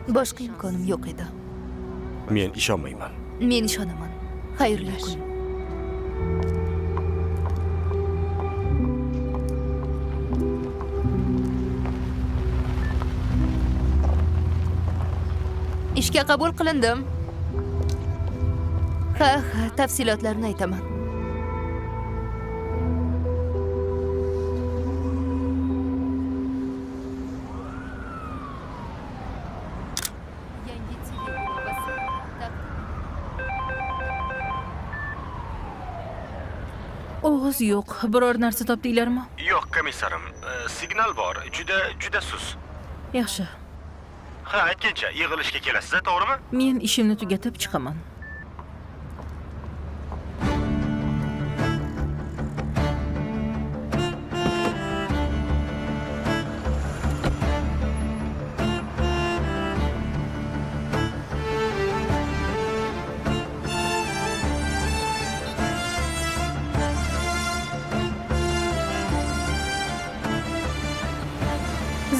Boshqa imkonim yo'q edi. Men ishonmayman. Men ishonaman. Xayrli kun. Ishga qabul qilindim. Ha, ha, tafsilotlarini aytaman. Yangi TV ilovasi taqdim. Og'iz yo'q. Biror narsa topdinglarmi? Yo'q, komissarim. Signal bor. Juda, juda sust. Yaxshi. Ha, aytgancha, yig'ilishga kelasiz, to'g'rimi? Men ishimni tugatib chiqaman.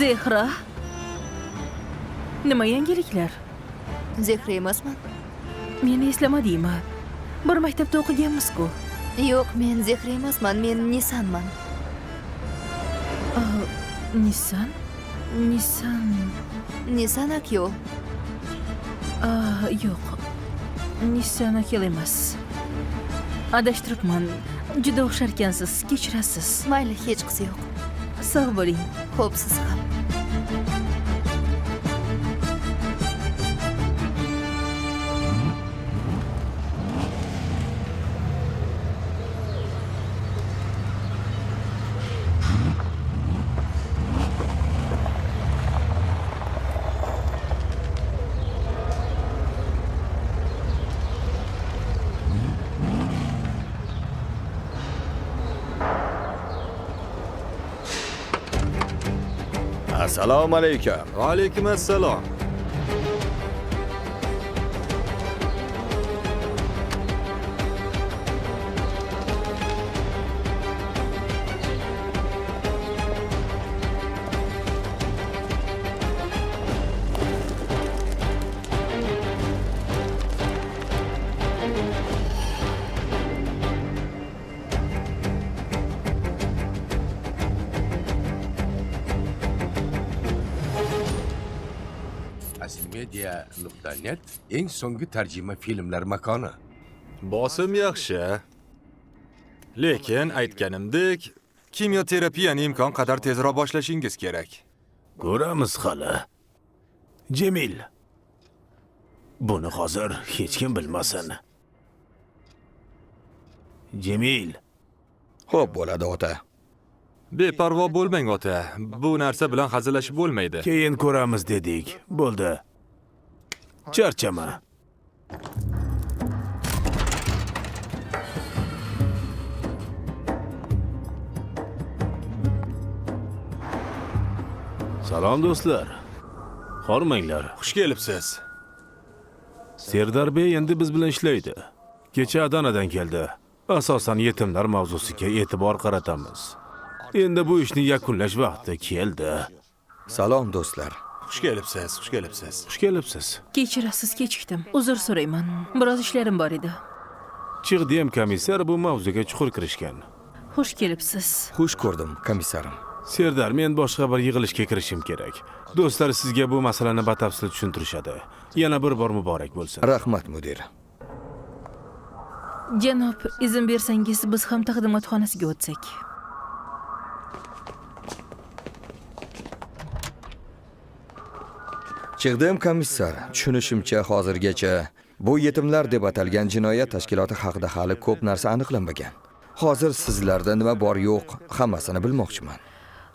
Zehra. Nima yangiliklar? Zehra emasman. Meni eslamadingmi? Bir maktabda o'qiganmiz-ku. Yo'q, men Zehra emasman, men Nisanman. Nisan? Nisan. Nisan Akyol. Yo'q. Nisan Akyol emas. Adashtiribman. Juda o'xsharkansiz, kechirasiz. Mayli, hech qisi yo'q. Sog' bo'ling. Xo'p, siz ham. Assalomu alaykum. Va alaykum assalom. Asilmedia.net eng so'nggi tarjima filmlar makoni. Bosim yaxshi. Lekin aytganimdek, kimyoterapiyani imkon qadar tezroq boshlashingiz kerak. Ko'ramiz hali. Cemil. Buni hozir hech kim bilmasin. Cemil. Xo'p bo'ladi, ota. Beparvo bo'lmang, ota. Bu narsa bilan hazillashib bo'lmaydi. Keyin ko'ramiz dedik. Bo'ldi. Charchama. Salom do'stlar. Hormanglar. Xush kelibsiz. Serdar bey endi biz bilan ishlaydi. Kecha Adanadan keldi. Asosan yetimlar mavzusiga e'tibor qaratamiz. Endi bu ishni yakunlash vaqti keldi. Salom do'stlar. Xush kelibsiz, xush kelibsiz. Xush kelibsiz. Kechirasiz, kechikdim. Uzr so'rayman. Biroz ishlarim bor edi. Chig'diyam komissar bu mavzuga chuqur kirishgan. Xush kelibsiz. Xush ko'rdim, komissarim. Serdar, men boshqa bir yig'ilishga kirishim kerak. Do'stlar sizga bu masalani batafsil tushuntirishadi. Yana bir bor muborak bo'lsin. Rahmat, mudir. Janob, izn bersangiz biz ham taqdimot xonasiga o'tsak. Chig'dim komissar, tushunishimcha hozirgacha bu yetimlar deb atalgan jinoyat tashkiloti haqida hali ko'p narsa aniqlanmagan. Hozir sizlarda nima bor yo'q hammasini bilmoqchiman.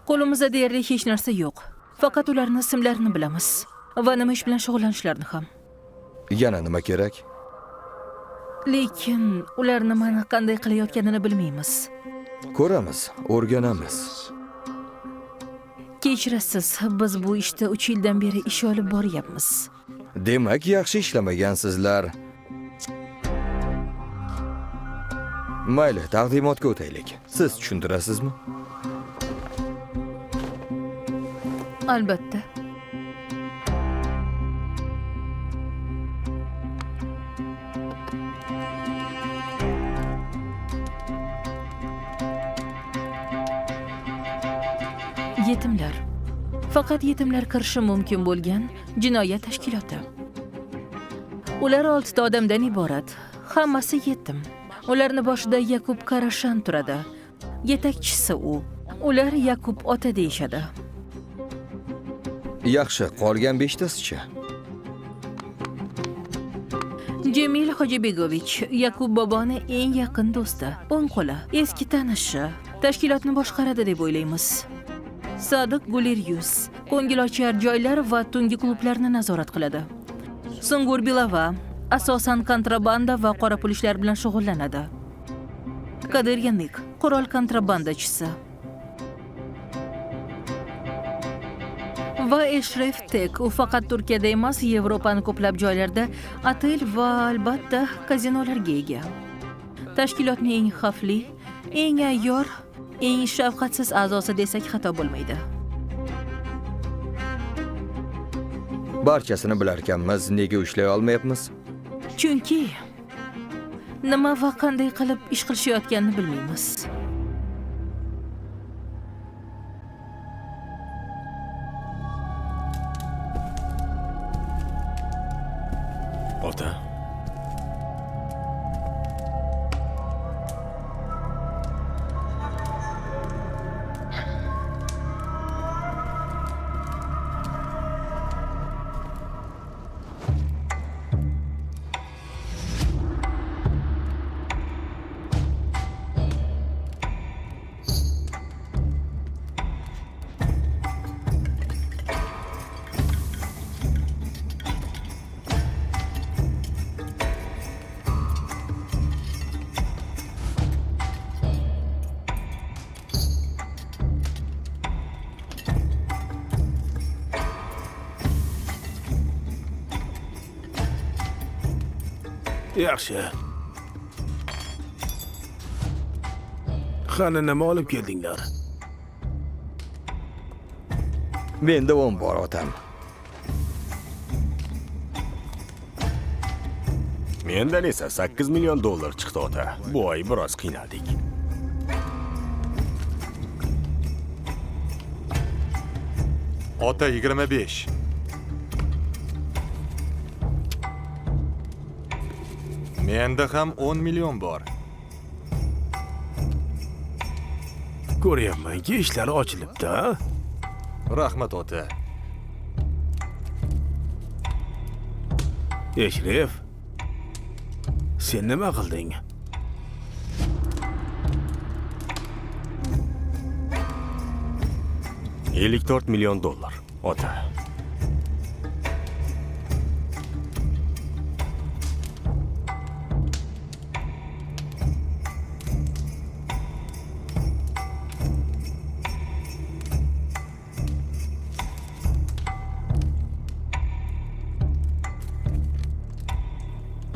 Qo'limizda deyarli hech narsa yo'q. Faqat ularning ismlarini bilamiz va nima ish bilan shug'ullanishlarini ham. Yana nima kerak? Lekin ular nimani qanday qilayotganini bilmaymiz. Ko'ramiz, o'rganamiz. Kechirasiz, biz bu ishda 3 yildan beri ish olib boryapmiz. Demak, yaxshi ishlamagan-sizlar. Mayli, taqdimotga o'taylik. Siz tushuntirasizmi? Albatta. Yetimlar. Faqat yetimlar kirishi mumkin bo'lgan jinoyat tashkiloti. Ular 6 ta odamdan iborat. Hammasi yetim. Ularni boshida Yakub Karashan turadi. Yetakchisi u. Ular Yakub ota deyishadi. Yaxshi, qolgan 5 tasichi. Cemil Hojibegovich, Yakub boboni eng yaqin do'sti, o'ng qo'li, eski tanishi, tashkilotni boshqaradi deb o'ylaymiz. Sodiq Guliryuz, ko'ngilochar joylar va tungi klublarni nazorat qiladi. Sungur Bilava, asosan kontrabanda va qora pul ishlari bilan shug'ullanadi. Kadir Yanik, qurol kontrabandachisi. Va Eshref Tek, u faqat Turkiyada emas, Yevropaning ko'plab joylarida otel va albatta kazinolarga ega. Tashkilotning eng xavfli, eng ayyor, eng shafqatsiz a'zosi desak xato bo'lmaydi. Barchasini bilarkanmiz, nega ushlay olmayapmiz? Chunki nima va qanday qilib ish qilishayotganini bilmaymiz. Ota. Yaxshi. Qani nima olib keldinglar? Menda 10 bor otam. Mendan esa 8 million dollar chiqdi ota. Bu oy biroz qiynaldik. Ota 25. Menda ham 10 million bor. Ko'ryapmanki, ishlar ochilibdi, ha? Rahmat ota. Eshref, sen nima qilding? 54 million dollar ota.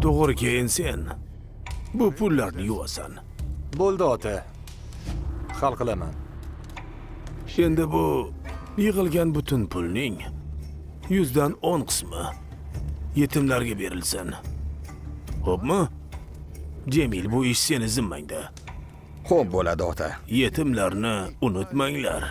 To'g'ri, keyin sen bu pullarni yuvasan. Bo'ldi ota. Hal qilaman. Endi bu yig'ilgan butun pulning 10% qismi yetimlarga berilsin. Xo'pmi? Cemil, bu ish seni zimmangda. Xo'p bo'ladi ota. Yetimlarni unutmanglar.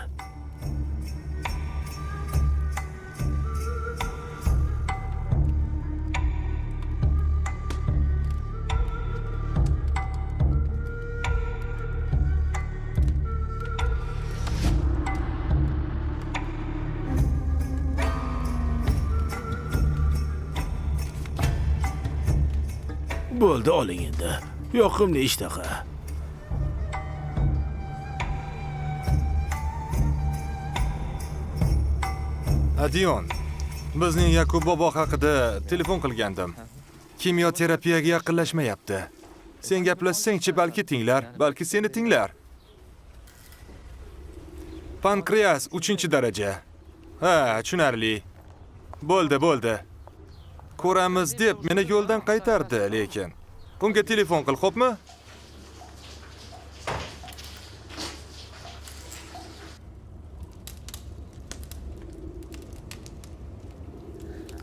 Bo'ldi, oling endi. Yoqimli ishtaha. Adiyon, bizning Yakub bobo haqida telefon qilgandim. Kimyoterapiyaga yaqinlashmayapti. Sen gaplashsang-chi, balki tinglar, balki seni tinglar. Pankreas 3-daraja. Ha, tushunarli. Bo'ldi, bo'ldi. Ko'ramiz deb meni yo'ldan qaytardi, lekin. Unga telefon qil, xo'pmi?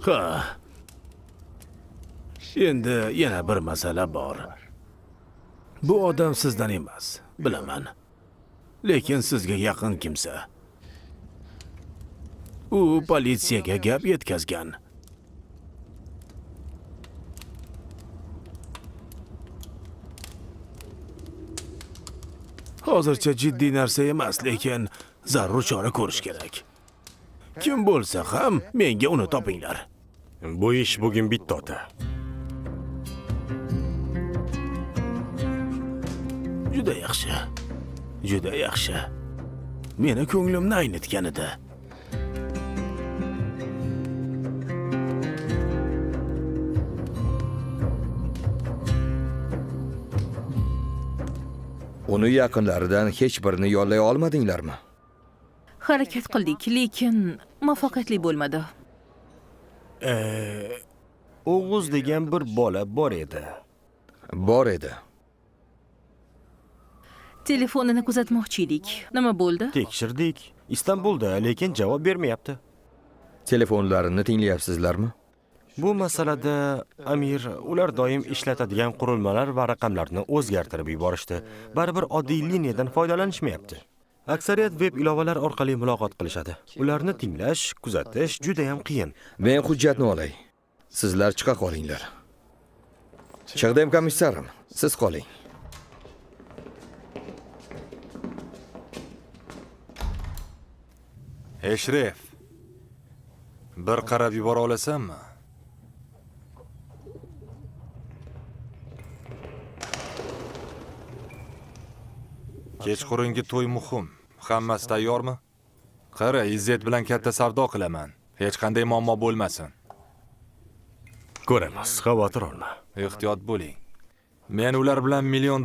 Ha. Endi yana bir masala bor. Bu odam sizdan emas, bilaman. Lekin sizga yaqin kimsa. U politsiyaga gap yetkazgan. Hozircha jiddiy narsa emas, lekin zarur chora ko'rish kerak. Kim bo'lsa ham menga uni topinglar. Bu ish bugun bitdi, ota. Juda yaxshi. Juda yaxshi. Meni ko'nglimni aynitgan edi. Uni yaqinlaridan hech birini yollay olmadinglarmi? Harakat qildik, lekin muvaffaqiyatli bo'lmadi. O'g'uz degan bir bola bor edi. Bor edi. Telefonini kuzatmoqchi edik. Nima bo'ldi? Tekshirdik. Istanbulda, lekin javob bermayapti. Telefonlarini tinglayapsizlarmi? Bu masalada Amir, ular doim ishlatadigan qurilmalar va raqamlarni o'zgartirib yuborishdi. Baribir oddiy liniyadan foydalanishmayapti. Aksariyat veb ilovalar orqali muloqot qilishadi. Ularni tinglash, kuzatish juda ham qiyin. Men hujjatni olay. Sizlar chiqa qolinglar. Chig'dim komissarim, siz qoling. Eshref, bir qarab yubora olasanmi? Kechqurungi to'y muhim. Hammasi tayyormi? Qara, Izzat bilan katta savdo qilaman. Hech qanday muammo bo'lmasin. Ko'ramiz, xavotir olma. Ehtiyot bo'ling. Men ular bilan $1 million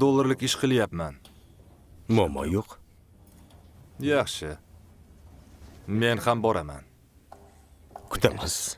ish qilyapman. Muammo yo'q. Yaxshi. Men ham boraman. Kutamiz.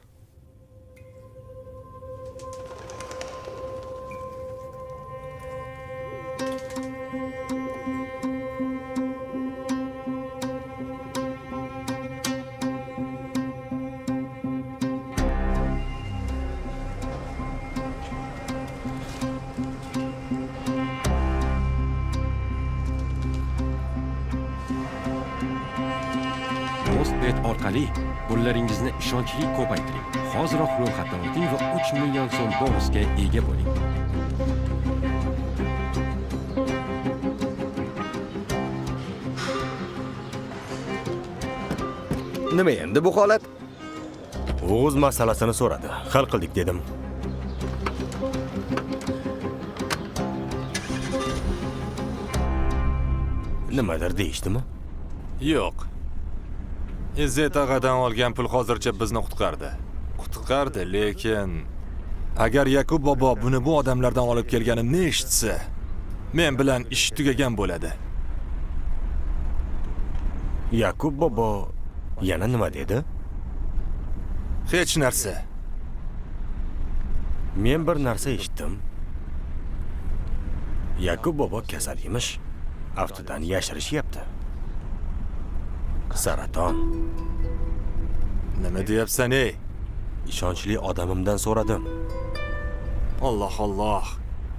Dostbet orqali pullaringizni ishonchli ko'paytiring. Hoziroq ro'yxatdan o'ting va 3 million so'm bonusga ega bo'ling. Nima endi bu holat? O'g'uz masalasini so'radi. Hal qildik dedim. Nimadir deyishdimi? Yo'q. Izzat ag'adan olgan pul hozircha bizni qutqardi. Qutqardi, lekin agar Yakub bobo buni bu odamlardan olib kelganimni eshitsa, men bilan ish tugagan bo'ladi. Yakub bobo yana nima dedi? Hech narsa. Men bir narsa eshitdim. Yakub bobo kasal emish. Aftidan yashirishyapti. Saraton. Nima deyapsan ey? Ishonchli odamimdan so'radim. Alloh Alloh.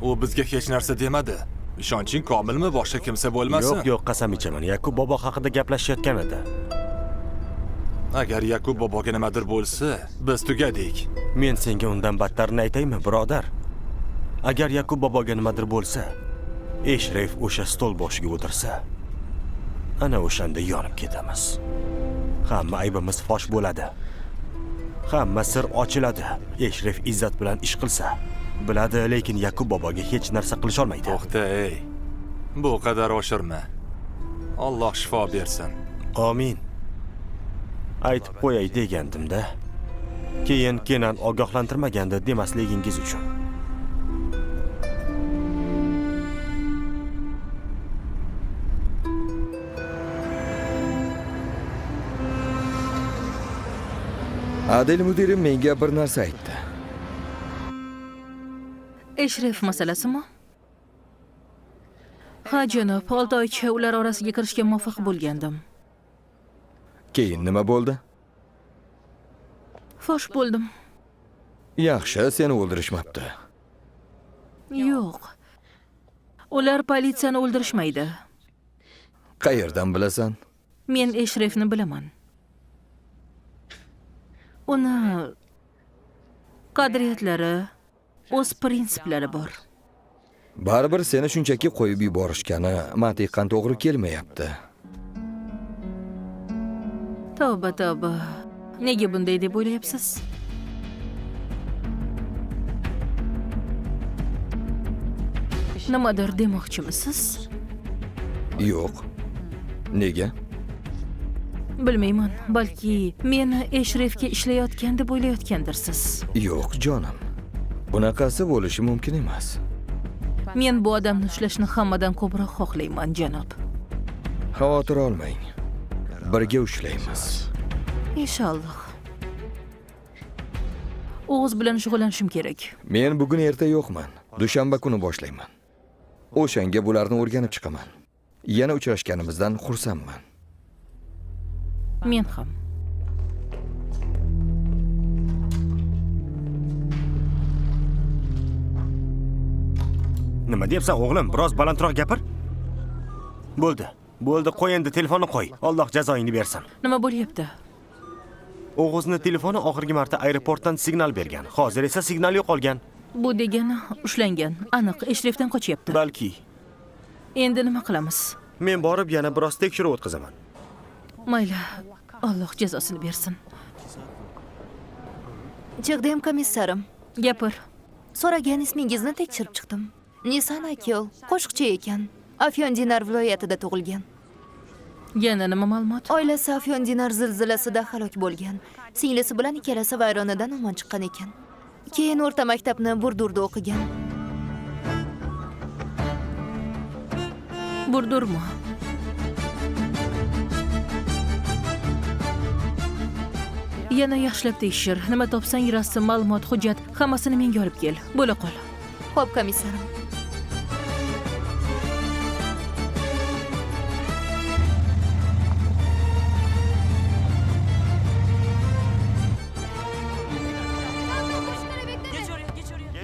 U bizga hech narsa demadi. Ishonching komilmi, boshqa kimsa bo'lmasin? Yo'q, yo'q, qasam ichaman. Yakub bobo haqida gaplashayotgan edi. Agar Yakub boboga nimadir bo'lsa, biz tugadik. Men senga undan battarini aytaymi, birodar? Agar Yakub boboga nimadir bo'lsa, Eshref o'sha stol boshiga o'tirsa, ana o'shanda yonib ketamiz. Hamma aybimiz fosh bo'ladi. Hamma sir ochiladi. Eshref Izzat bilan ish qilsa, biladi, lekin Yakub boboga hech narsa qilisha olmaydi. To'xta, ey. Bu qadar oshirma. Alloh shifo bersin. Amin. Aytib qo'yay degandim-da. Keyin Kenan ogohlantirmagandi demasligingiz uchun. Adil mudirim menga bir narsa aytdi. Eshref masalasimi? Ha, janob, 6 oycha ular orasiga kirishga muvaffaq bo'lgandim. Keyin nima bo'ldi? Fosh bo'ldim. Yaxshi, seni o'ldirishmabdi. Yo'q. Ular politsiyani o'ldirishmaydi. Qayerdan bilasan? Men Eshrefni bilaman. Uni qadriyatlari, o'z prinsiplari bor. Baribir seni shunchaki qo'yib yuborishgani mantiqan to'g'ri kelmayapti. Tavba, tavba. Nega bunday deb o'ylayapsiz? Nimadir demoqchimisiz? Yo'q. Nega? Bilmayman, balki meni Eshrefga ishlayotgan deb o'ylayotgandirsiz. Yo'q, jonim. Bunaqasi bo'lishi mumkin emas. Men bu odamni ushlashni hammadan ko'proq xohlayman, janob. Xavotir olmang. Birga ushlaymiz. Inshaalloh. O'g'iz bilan shug'ullanishim kerak. Men bugun erta yo'qman. Dushanba kuni boshlayman. O'shanga bularni o'rganib chiqaman. Yana uchrashganimizdan xursandman. Men ham. Nima deyapsan, o'g'lim? Biroz balandroq gapir. Bo'ldi. Bo'ldi, qo'y endi telefonni qo'y. Alloh jazoingni bersin. Nima bo'lyapti? O'g'izning telefoni oxirgi marta aeroportdan signal bergan. Hozir esa signal yo'qolgan. Bu degani ushlangan. Aniq Eshrefdan qochyapti. Balki. Endi nima qilamiz? Men borib yana biroz tekshiruv o'tkazaman. Mayli, Alloh jazosini bersin. Chig'dim komissarim. Gapir. So'ragan ismingizni tekshirib chiqdim. Nisan Akyol, qo'shiqchi ekan. Afyon Dinar viloyatida tug'ilgan. Yana nima ma'lumot? Oilasi Afyon Dinar zilzilasida halok bo'lgan. Singlisi bilan ikkalasi vayronadan omon chiqqan ekan. Keyin o'rta maktabni Burdurda o'qigan. Burdurmi? Yana yaxshilab tekshir. Nima topsang rasm, ma'lumot, hujjat hammasini menga olib kel. Bo'la qol. Xo'p, komissarim.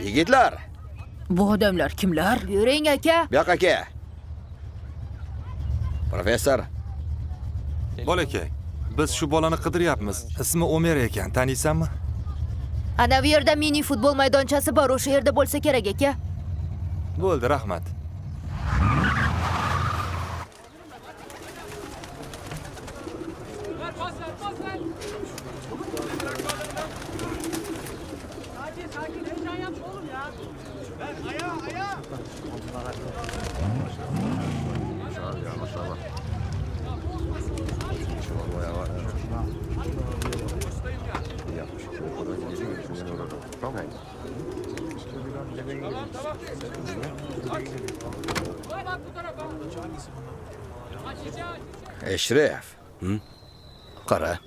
Yigitlar. Bu odamlar kimlar? Yuring aka. Bu yoqqa aka. Professor. Bolakay, biz shu bolani qidiryapmiz. Ismi Omer ekan, taniysanmi? Ana bu yerda mini futbol maydonchasi bor, o'sha yerda bo'lsa kerak aka. Bo'ldi, rahmat. Eşref. Qara.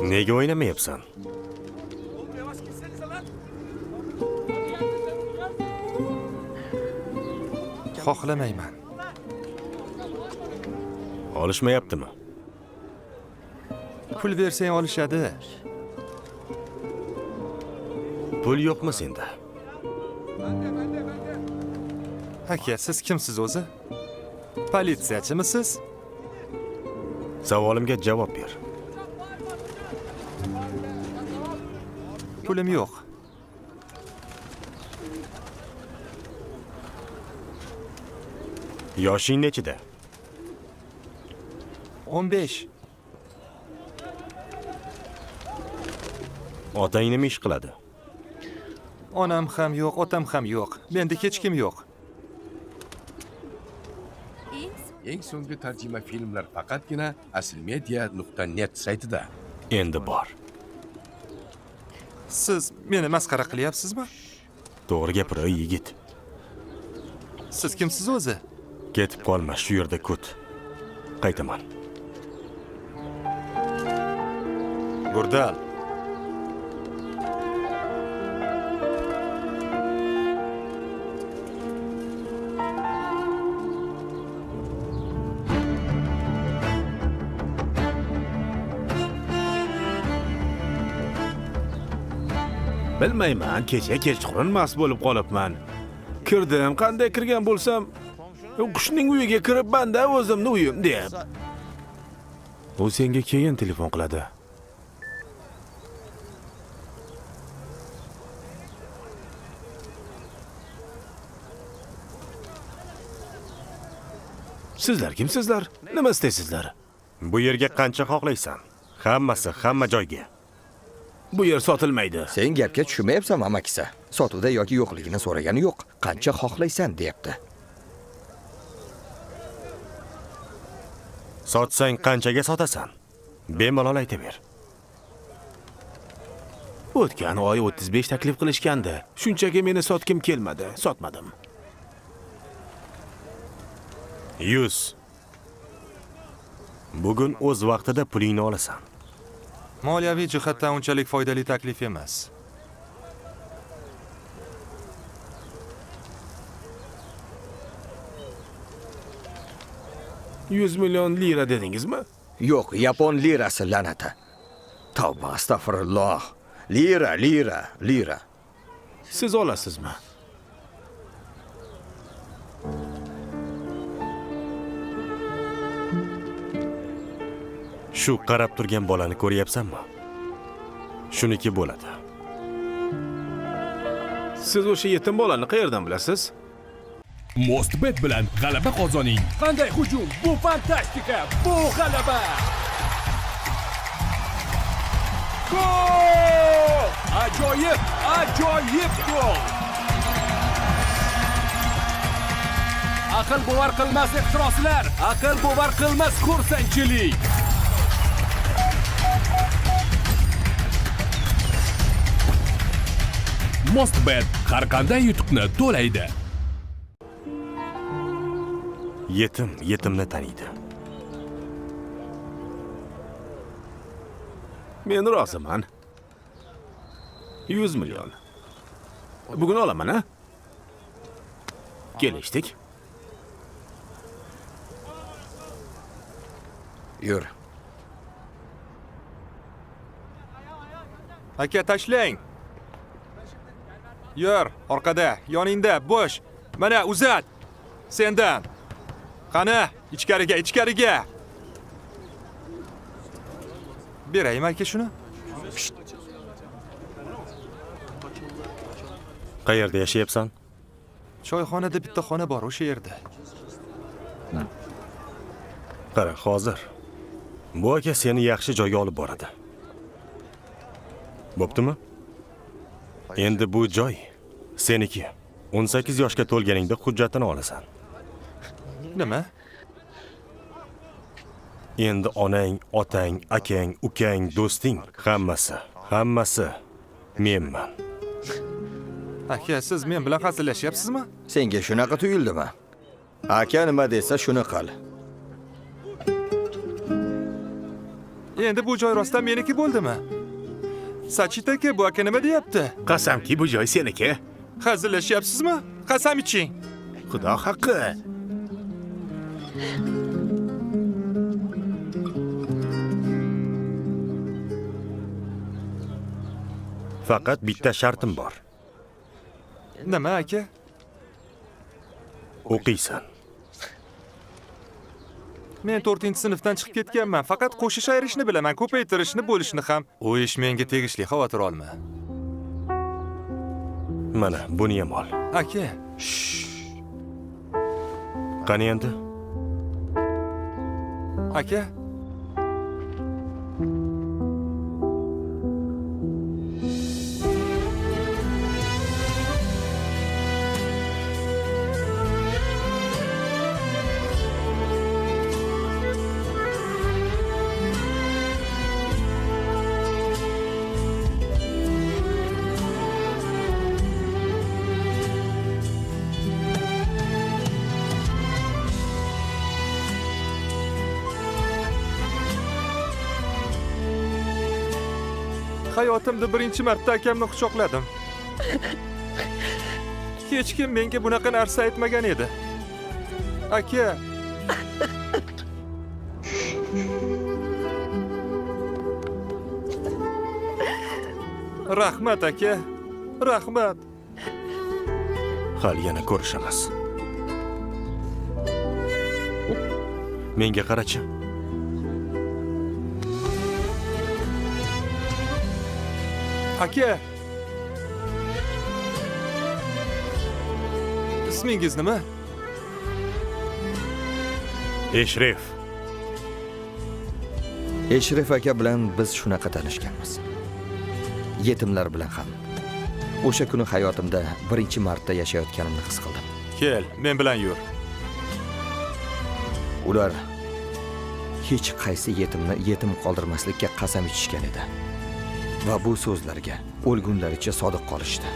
Nega o'ynamayapsan? Xohlamayman. Olishmayaptimi? Pul bersang olishadi. Pul yo'qmi senda? Aka, siz kimsiz o'zi? Politsiyachimisiz? Savolimga javob ber. Pulim yo'q. Yoshing nechida? 15. Otang nima ish qiladi? Onam ham yo'q, otam ham yo'q. Menda hech kim yo'q. Eng so'nggi tarjima filmlar faqatgina aslmedia.net saytida. Endi bor. Siz meni masxara qilyapsizmi? To'g'ri gapir, ey yigit. Siz kimsiz o'zi? Ketib qolma, shu yerda kut. Qaytaman. Gurdal. Bilmayman, kecha kechqurun mast bo'lib qolibman. Kirdim, qanday kirgan bo'lsam, qushning uyiga kiribman-da, o'zimni uyim deb. U senga keyin telefon qiladi. Sizlar kimsizlar? Nima istaysizlar? Bu yerga qancha xohlaysan? Hammasi hamma joyga. Bu yer sotilmaydi. Sen gapga tushunmayapsan, amakisi. Sotuvda yoki yo'qligini so'ragani yo'q. Qancha xohlaysan deyapti. Sotsang qanchaga sotasan? Bemalol aytaver. O'tgan oy 35 taklif qilishgandi. Shunchaki meni sotkim kelmadi, sotmadim. 100. Bugun o'z vaqtida pulingni olasan. Moliyaviy jihatdan unchalik foydali taklif emas. $100 million lira dedingizmi? Yo'q, yapon lirasi la'nati. Tavba, astag'firulloh. Lira, lira, lira. Siz olasizmi? Shu qarab turgan bolani ko'ryapsanmi? Shuniki bo'ladi. Siz o'sha yetim bolani qayerdan bilasiz? Mostbet bilan g'alaba qozoning. Qanday hujum? Bu fantastika! Bu g'alaba! Gol! Ajoyib, ajoyib gol! Aql bovar qilmas ehtiroslar, aql bovar qilmas xursandchilik. Mostbet har qanday yutuqni to'laydi. Yetim yetimni taniydi. Men roziman. 100 million. Bugun olaman, ha? Kelishdik. Yur. Aka, tashlang. Yur, orqada, yoningda, bo'sh. Mana uzat. Sendan. Qani, ichkariga, ichkariga. Beraymi aka shuni? Qayerda yashayapsan? Choyxonada bitta xona bor, o'sha yerda. Qara, hozir. Bu aka seni yaxshi joyga olib boradi. Bo'ptimi? Endi bu joy seniki. 18 yoshga to'lganingda hujjatini olasan. Nima? Endi onang, otang, akang, ukang, do'sting hammasi, hammasi menman. Aka, siz men bilan hazillashyapsizmi? Senga shunaqa tuyuldimi? Aka nima desa shuni qil. Endi bu joy rostdan meniki bo'ldimi? Sachit aka, bu aka nima deyapti? Qasamki, bu joy seniki. Hazillashyapsizmi? Qasam iching. Xudo haqqi. Faqat bitta shartim bor. Nima aka? O'qiysan. Men 4-sinfdan chiqib ketganman. Faqat qo'shish ayirishni bilaman, ko'paytirishni, bo'lishni ham. U ish menga tegishli, xavotir olma. Mana, buni ham ol. Aka. Qani endi? Aka. Hayotimda birinchi marta akamni quchoqladim. Hech kim menga bunaqa narsa aytmagan edi. Aka. Rahmat aka. Rahmat. Hali yana ko'rishamiz. Menga qarachi. Aka. Ismingiz nima? Eshref. Eshref aka bilan biz shunaqa tanishganmiz. Yetimlar bilan ham. O'sha kuni hayotimda birinchi marta yashayotganimni his qildim. Kel, men bilan yur. Ular hech qaysi yetimni yetim qoldirmaslikka qasam ichishgan edi. Va bu so'zlarga o'lgunlaricha sodiq qolishdi.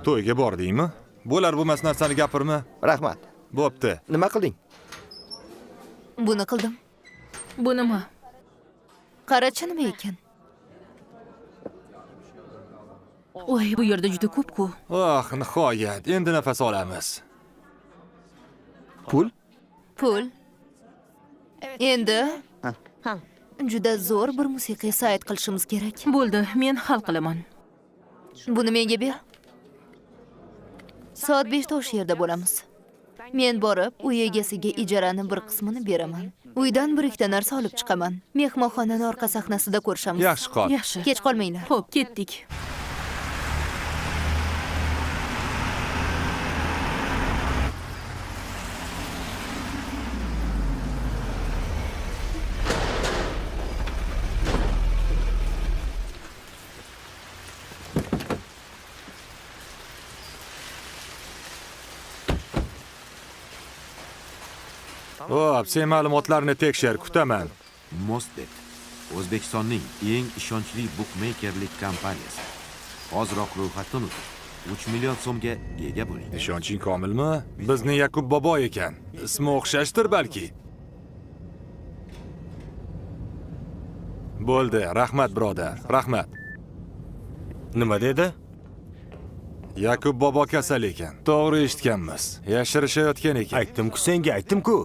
To'yga bordingmi? Bo'lar bo'lmas narsani gapirma. Rahmat. Bo'pti. Nima qilding? Buni qildim. Bu nima? Qarachi nima ekan? Voy, bu yerda juda ko'p-ku. Oh, nihoyat, endi nafas olamiz. Pul? Pul. Endi juda zo'r bir musiqiy sayt qilishimiz kerak. Bo'ldi, men hal qilaman. Buni menga ber. Soat 5 da o'sha yerda bo'lamiz. Men borib, uy egasiga ijarani bir qismini beraman. Uydan bir ikkita narsa olib chiqaman. Mehmonxonani orqa sahnasida ko'rishamiz. Yaxshi qol. Yaxshi. Kech qolmanglar. Xo'p, ketdik. Xo'p, sen ma'lumotlarni tekshir, kutaman. Mostbet O'zbekistonning eng ishonchli bukmekerlik kompaniyasi. Hoziroq ro'yxatdan o'ting. 3 million so'mga ega bo'ling. Ishonching komilmi? Bizni Yakub bobo ekan. Ismi o'xshashdir balki. Bo'ldi, rahmat birodar, rahmat. Nima dedi? Yakub bobo kasal ekan. To'g'ri eshitganmiz. Yashirishayotgan ekan. Aytdim-ku senga, aytdim-ku.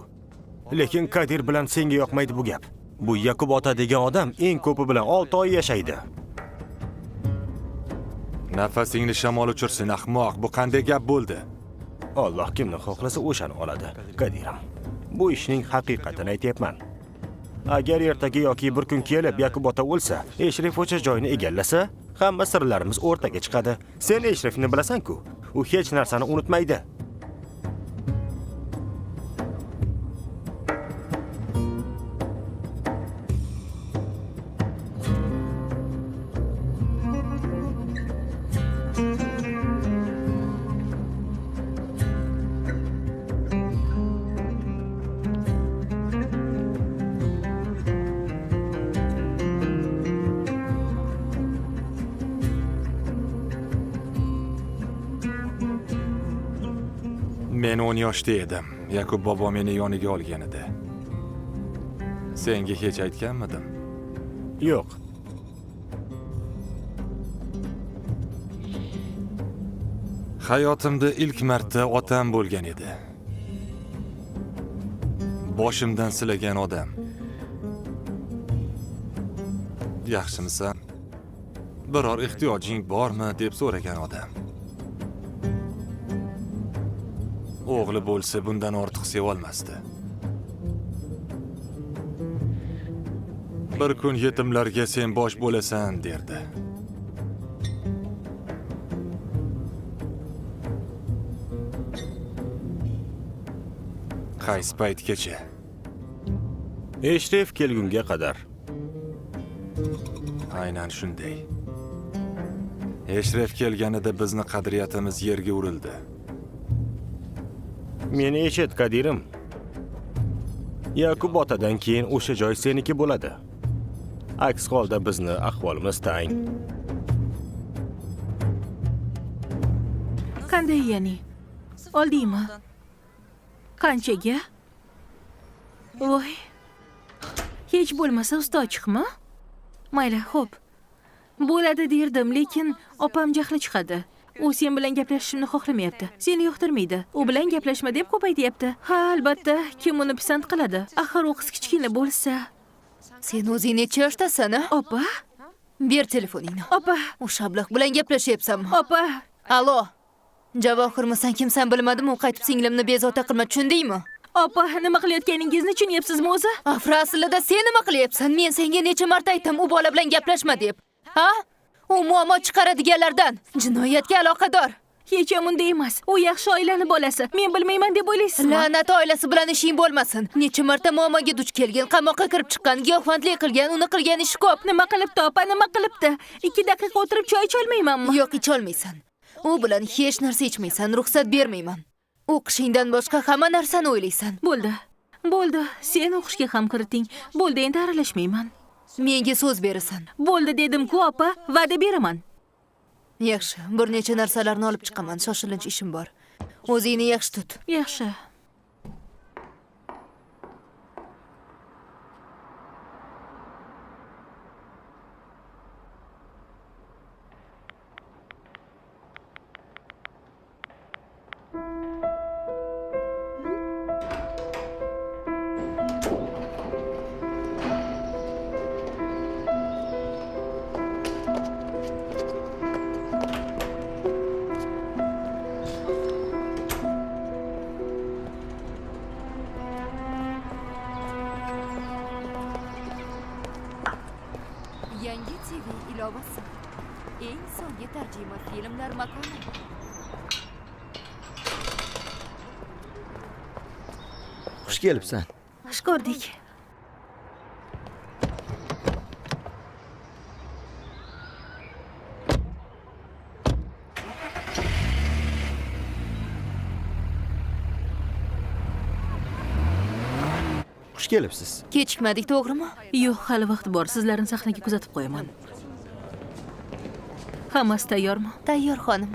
Lekin Kadir bilan senga yoqmaydi bu gap. Bu Yakub ota degan odam eng ko'pi bilan 6 oy yashaydi. Nafasingni shamol uchirsin, ahmoq. Bu qanday gap bo'ldi? Alloh kimni xohlasa o'shani oladi, Kadirim. Bu ishning haqiqatini aytyapman. Agar ertaga yoki bir kun kelib Yakub ota o'lsa, Eshref o'sha joyni egallasa, hamma sirlarimiz o'rtaga chiqadi. Sen Eshrefni bilasan-ku. U hech narsani unutmaydi. Men 10 yoshda edim. Yakub bobo meni yoniga olgan edi. Senga hech aytganmidim? Yo'q. Hayotimda ilk marta otam bo'lgan edi. Boshimdan silagan odam. Yaxshimisan? Biror ehtiyojing bormi deb so'ragan odam. O'g'li bo'lsa bundan ortiq sevolmasdi. Bir kun yetimlarga sen bosh bo'lasan derdi. Qaysi paytgacha? Eshref kelgunga qadar. Aynan shunday. Eshref kelganida bizni qadriyatimiz yerga urildi. Meni eshit, Kadirim. Yakub otadan keyin o'sha joy seniki bo'ladi. Aks holda bizni ahvolimiz tang. Qanday ya'ni? Oldingmi? Qanchaga? Voy. Hech bo'lmasa usti ochiqmi? Mayli, xo'p. Bo'ladi derdim, lekin opam jahli chiqadi. U sen bilan gaplashishimni xohlamayapti. Seni yoqtirmaydi. U bilan gaplashma deb ko'p aytyapti. Ha, albatta, kim uni pisand qiladi? Axir u qiz kichkina bo'lsa. Sen o'zing necha yoshdasan, a? Opa. Ber telefoningni. Opa. O'sha ablah bilan gaplashyapsanmi? Opa. Alo. Javohirmisan, kimsan bilmadim, u qaytib singlimni bezovta qilma, tushundingmi? Opa, nima qilayotganingizni tushunyapsizmi o'zi? Afra, aslida sen nima qilyapsan? Men senga necha marta aytdim, u bola bilan gaplashma deb. Ha? U muammo chiqaradiganlardan, jinoyatga aloqador. Hech ham unday emas. U yaxshi oilani bolasi. Men bilmayman deb o'ylaysizmi? La'nat oilasi bilan ishing bo'lmasin. Necha marta muammoga duch kelgan, qamoqqa kirib chiqqan, giyohvandlik qilgan, uni qilgan ishi ko'p. Nima qilibdi, opa, nima qilibdi? 2 daqiqa o'tirib choy icholmaymanmi? Yo'q, icholmaysan. U bilan hech narsa ichmaysan, ruxsat bermayman. O'qishingdan boshqa hamma narsani o'ylaysan. Bo'ldi. Bo'ldi. Sen o'qishga ham kiriting. Bo'ldi, endi aralashmayman. Menga so'z berasan. Bo'ldi dedim-ku, opa, va'da beraman. Yaxshi, bir necha narsalarni olib chiqaman, shoshilinch ishim bor. O'zingni yaxshi tut. Yaxshi. Yangi TV ilovasi. Eng so'nggi tarjima filmlar makoni. Xush kelibsan. Xush ko'rdik. Xush kelibsiz. Kechikmadik, to'g'rimi? Yo'q, hali vaqt bor. Sizlarni sahnaga kuzatib qo'yaman. Hammasi tayyormi? Tayyor, xonim.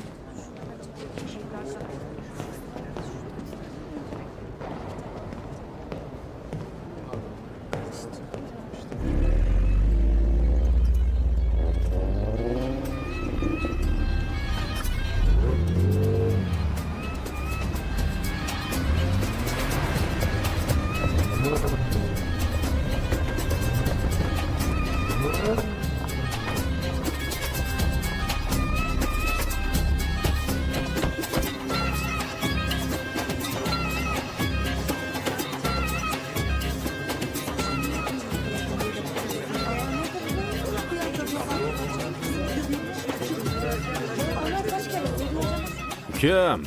Kim?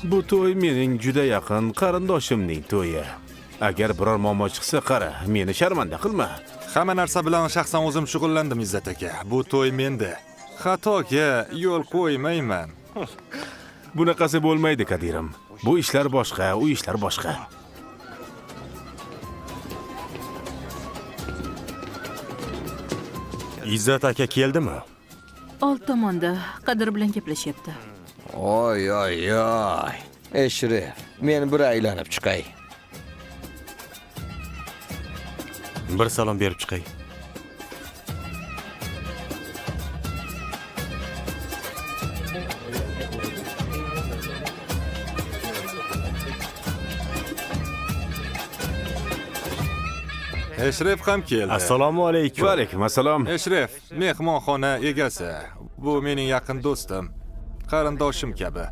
Bu to'y mening juda yaqin qarindoshimning to'yi. Agar biror muammo chiqsa, qara, meni sharmanda qilma. Hamma narsa bilan shaxsan o'zim shug'ullandim, Izzat aka. Bu to'y menda. Xatoga yo'l qo'ymayman. Bunaqasi bo'lmaydi, Kadirim. Bu ishlar boshqa, u ishlar boshqa. Izzat aka keldimi? Old tomonda Qadir bilan gaplashyapti. Oy oy oy. Eshref, men bir aylanib chiqay. Bir salom berib chiqay. Eshref ham keldi. Assalomu alaykum. Va alaykum assalom. Eshref, mehmonxona egasi. Bu mening yaqin do'stim, qarindoshim kabi.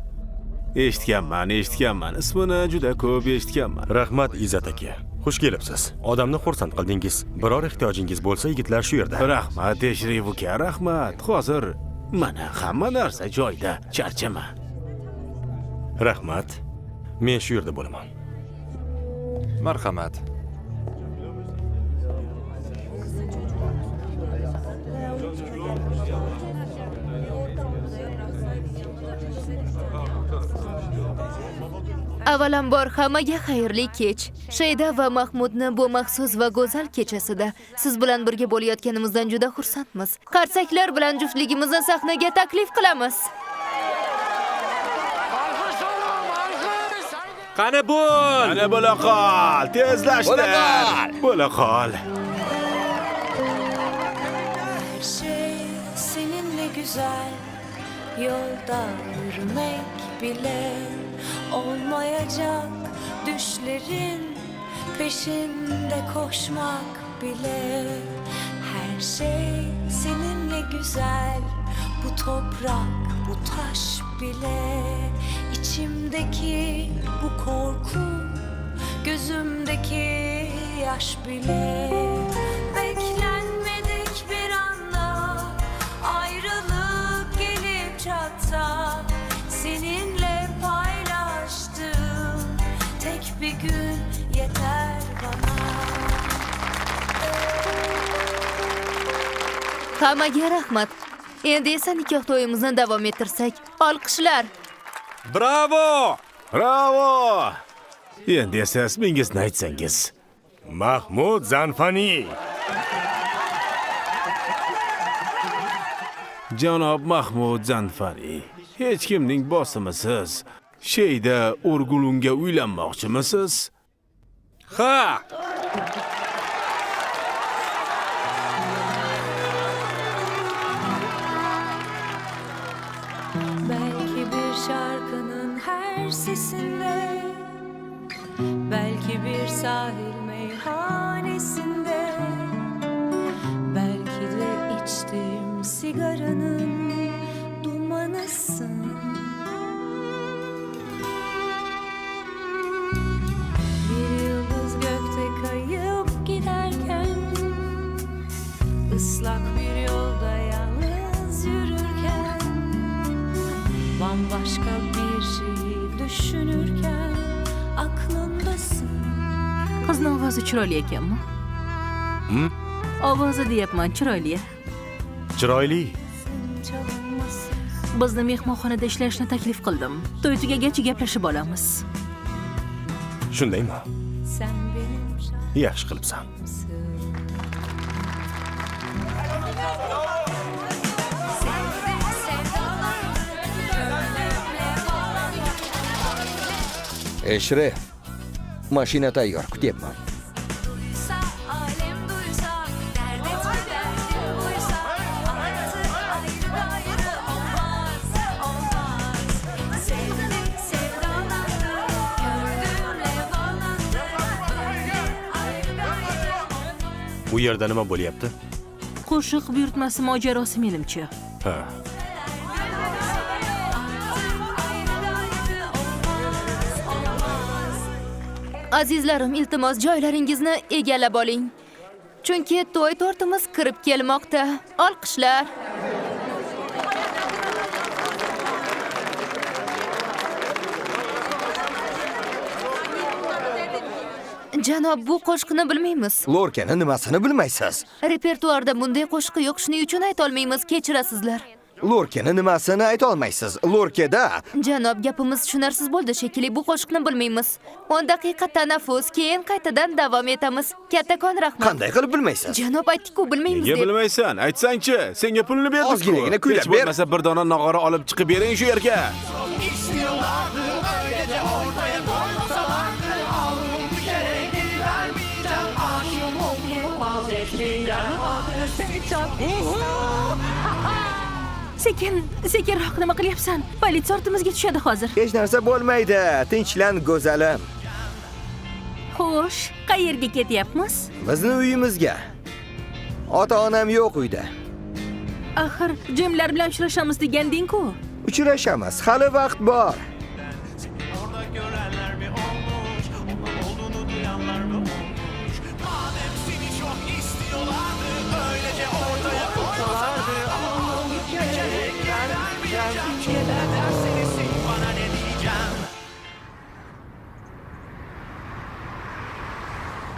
Eshitganman, eshitganman. Ismini juda ko'p eshitganman. Rahmat, Izzat aka. Xush kelibsiz. Odamni xursand qildingiz. Biror ehtiyojingiz bo'lsa, yigitlar shu yerda. Rahmat, Eshref uka, rahmat. Hozir mana hamma narsa joyida, charchama. Rahmat. Men shu yerda bo'laman. Marhamat. Avvalambor hammaga xayrli kech. Shayda va Mahmudni bu maxsus va go'zal kechasida siz bilan birga bo'layotganimizdan juda xursandmiz. Qarsaklar bilan juftligimizni sahnaga taklif qilamiz. Qani bo'l! Qani bo'la qol, tezlashtir. Bo'la qol. Her şey seninle güzel, yolda yürümek bile olmayacak düşlerin Peşinde koşmak bile. Her şey seninle güzel. Bu toprak, bu taş bile. İçimdeki bu korku, gözümdeki yaş bile. Beklenmedik bir anda ayrılık gelip çatsa, seninle paylaştığım tek bir gün yeter bana. Hammaga rahmat. Endi esa nikoh to'yimizni davom ettirsak. Olqishlar. Bravo! Bravo! Endi esa ismingizni aytsangiz. Mahmud Zanfani. Janob Mahmud Zanfani, hech kimning bosimisiz Sheyda Urgulunga uylanmoqchimisiz? Ha! Belki bir şarkının her sesinde, belki bir sahil meyhanesinde, belki de içtiğim sigaranın dumanısın. Bir yıldız gökte kayıp giderken, ıslak bir yolda yalnız yürürken, bambaşka bir şeyi düşünürken aklımdasın. Qizni ovozi chiroyli ekanmi? Ovozi deyapman, chiroyli. Chiroyli. Bizni mehmonxonada ishlashni taklif qildim. To'y tugagach gaplashib olamiz. Shundaymi? Yaxshi qilibsan. Eshref, mashina tayyor, kutyapman. Bu yerda nima bo'lyapti? Qo'shiq buyurtmasi mojarosi menimcha. Ha. Azizlarim, iltimos joylaringizni egallab oling. Chunki to'y tortimiz kirib kelmoqda. Olqishlar. Janob, bu qo'shiqni bilmaymiz. Lorkani nimasini bilmaysiz? Repertuarda bunday qo'shiq yo'q, shuning uchun ayta olmaymiz, kechirasizlar. Lorkani nimasini ayta olmaysiz? Lorkada Janob, gapimiz tushunarsiz bo'ldi shekilli, bu qo'shiqni bilmaymiz. 10 daqiqa tanaffus, keyin qaytadan davom etamiz. Kattakon rahmat. Qanday qilib bilmaysiz? Janob, aytdik-ku, bilmaymiz Nega deb. bilmaysan? Aytsangchi, senga pulni berdik-ku. Ozginagina kuylab Hech ber. bo'lmasa bir dona nog'ora olib chiqib bering shu yerga. Sekin, sekinroq nima qilyapsan? Politsiya ortimizga tushadi hozir. Hech narsa bo'lmaydi. Tinchlan, go'zalim. Xo'sh, qayerga ketyapmiz? Bizni uyimizga. Ota-onam yo'q uyda. Axir, Jimlar bilan uchrashamiz deganding-ku. Uchrashamiz, hali vaqt bor.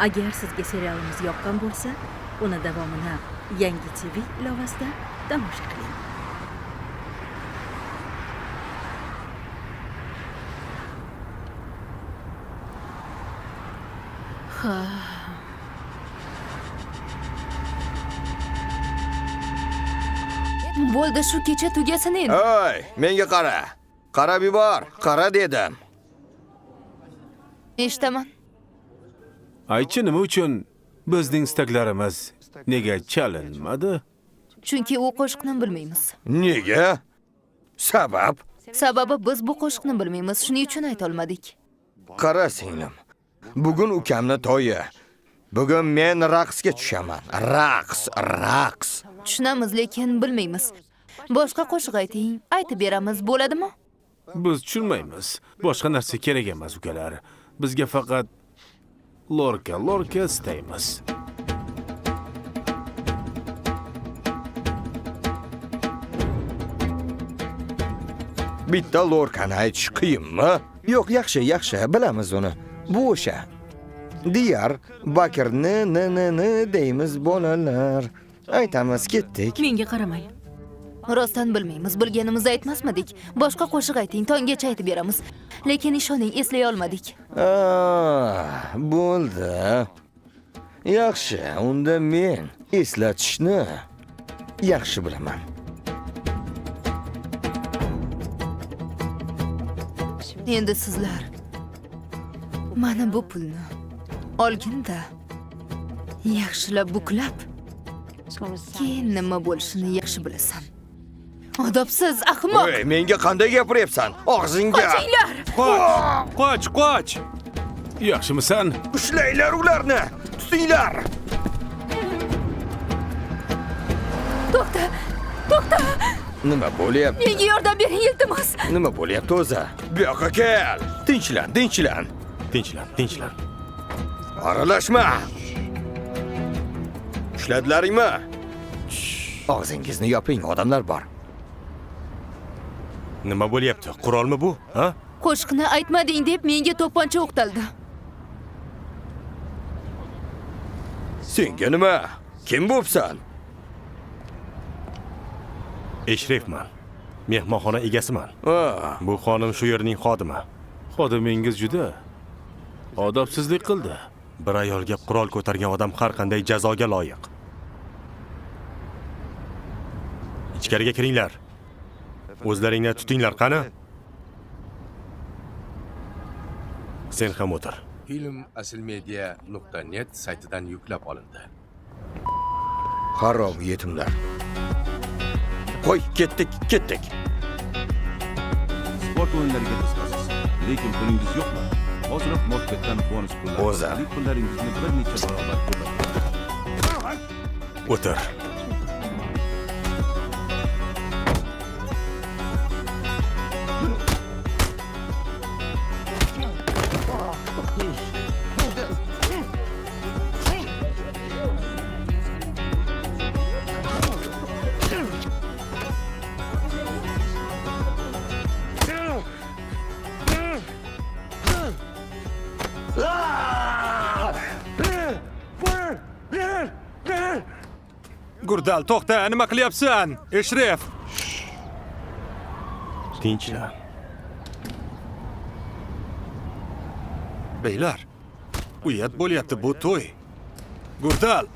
Agar sizga serialimiz yoqqan bo'lsa, uni davomini Yangi TV ilovasida tomosha qiling. Ha. Bo'ldi, shu kecha tugasin endi. Ey, menga qara. Qarab yubor, qara dedim. Eshitaman. Aytchi, nima uchun bizning istaklarimiz nega chalinmadi? Chunki u qo'shiqni bilmaymiz. Nega? Sabab? Sababi biz bu qo'shiqni bilmaymiz, shuning uchun ayta olmadik. Qara singlim. Bugun ukamni to'yi. Bugun men raqsga tushaman. Raqs, raqs. Tushunamiz, lekin bilmaymiz. Boshqa qo'shiq ayting, aytib beramiz, bo'ladimi? Biz tushunmaymiz. Boshqa narsa kerak emas, ukalar. Bizga faqat lorka, lorka istaymiz. Bitta lorkani aytish qiyinmi? Yo'q, yaxshi, yaxshi, bilamiz uni. Bu o'sha. Diyar Bakirni n n n deymiz bolalar. Aytamiz, ketdik. Menga qaramang. Rostdan bilmaymiz, bilganimizni aytmasmidik. Boshqa qo'shiq ayting, tonggacha aytib beramiz. Lekin ishoning, eslay olmadik. Bo'ldi. Yaxshi, unda men eslatishni yaxshi bilaman. Endi sizlar mana bu pulni olginda yaxshilab buklab, keyin nima bo'lishini yaxshi bilasan. Odobsiz ahmoq! Ey, menga qanday gapiryapsan? Og'zingga! Qochinglar! Qoch! Qoch, qoch! Yaxshimisan? Ushlanglar ularni! Tutinglar! To'xta! To'xta! Nima bo'lyapti? Menga yordam bering, iltimos. Nima bo'lyapti o'zi? Bu yoqqa kel. Tinchlan, tinchlan. Tinchlan, tinchlan. Aralashma. Ushladilaringmi? Og'zingizni yoping, odamlar bor. Nima bo'lyapti? Qurolmi bu, ha? Qo'shiqni aytmading deb menga to'pponcha o'qtaldi. Senga nima? Kim bo'psan? Eshrefman. Mehmonxona egasiman. Bu xonim shu yerning xodimi. Xodimingiz juda odobsizlik qildi. Bir ayolga qurol ko'targan odam har qanday jazoga loyiq. Ichkariga kiringlar. O'zlaringni tutinglar, qani? Sen ham o'tir. Film asilmedia.net saytidan yuklab olindi. Harom yetimlar. Qo'y, ketdik, ketdik. Sport o'yinlariga qiziqasiz, lekin pulingiz yo'qmi? Hoziroq Mostbetdan bonus pullar. O'zi. Pullaringizni bir necha barobar ko'paytiradi. O'tir. Gurdal, to'xta, nima qilyapsan? Eshref. Tinchlan. Beylar, uyat bo'lyapti bu to'y. Gurdal.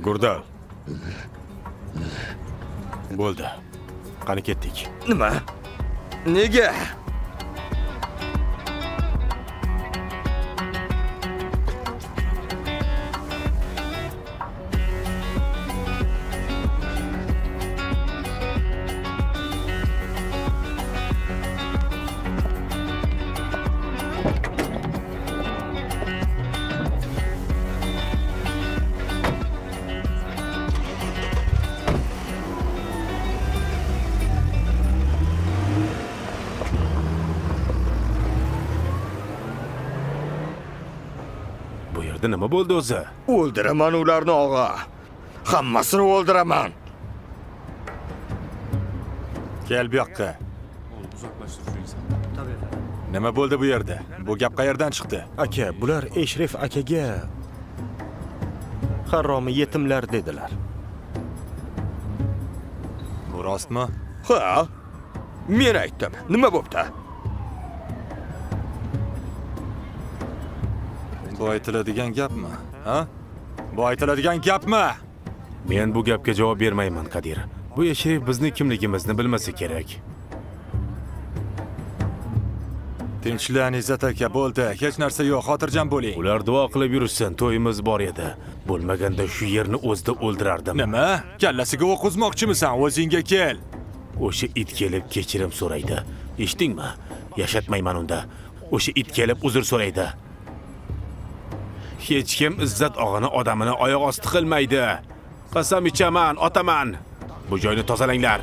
Gurdal. Bo'ldi. Qani ketdik. Nima? Nega? Bu yerda nima bo'ldi o'zi? O'ldiraman ularni, og'a. Hammasini o'ldiraman. Kel bu yoqqa. Nima bo'ldi bu yerda? Bu gap qayerdan chiqdi? Aka, bular Eshref akaga haromi yetimlar dedilar. Bu rostmi? Ha. Men aytdim. Nima bo'pti? Bu aytiladigan gapmi? Ha? Bu aytiladigan gapmi? Men bu gapga javob bermayman, Kadir. Bu Eshref bizni kimligimizni bilmasa kerak. Tinchlan, Izzat aka, bo'ldi. Hech narsa yo'q, xotirjam bo'ling. Ular duo qilib yurishsin, to'yimiz bor edi. Bo'lmaganda shu yerni o'zida o'ldirardim. Nima? Kallasiga o'q uzmoqchimisan? O'zingga kel. O'sha it kelib kechirim so'raydi. Eshitdingmi? Yashatmayman unda. O'sha it kelib uzr so'raydi. Hech kim Izzat og'ani odamini oyoq osti qilmaydi. Qasam ichaman, otaman. Bu joyni tozalanglar.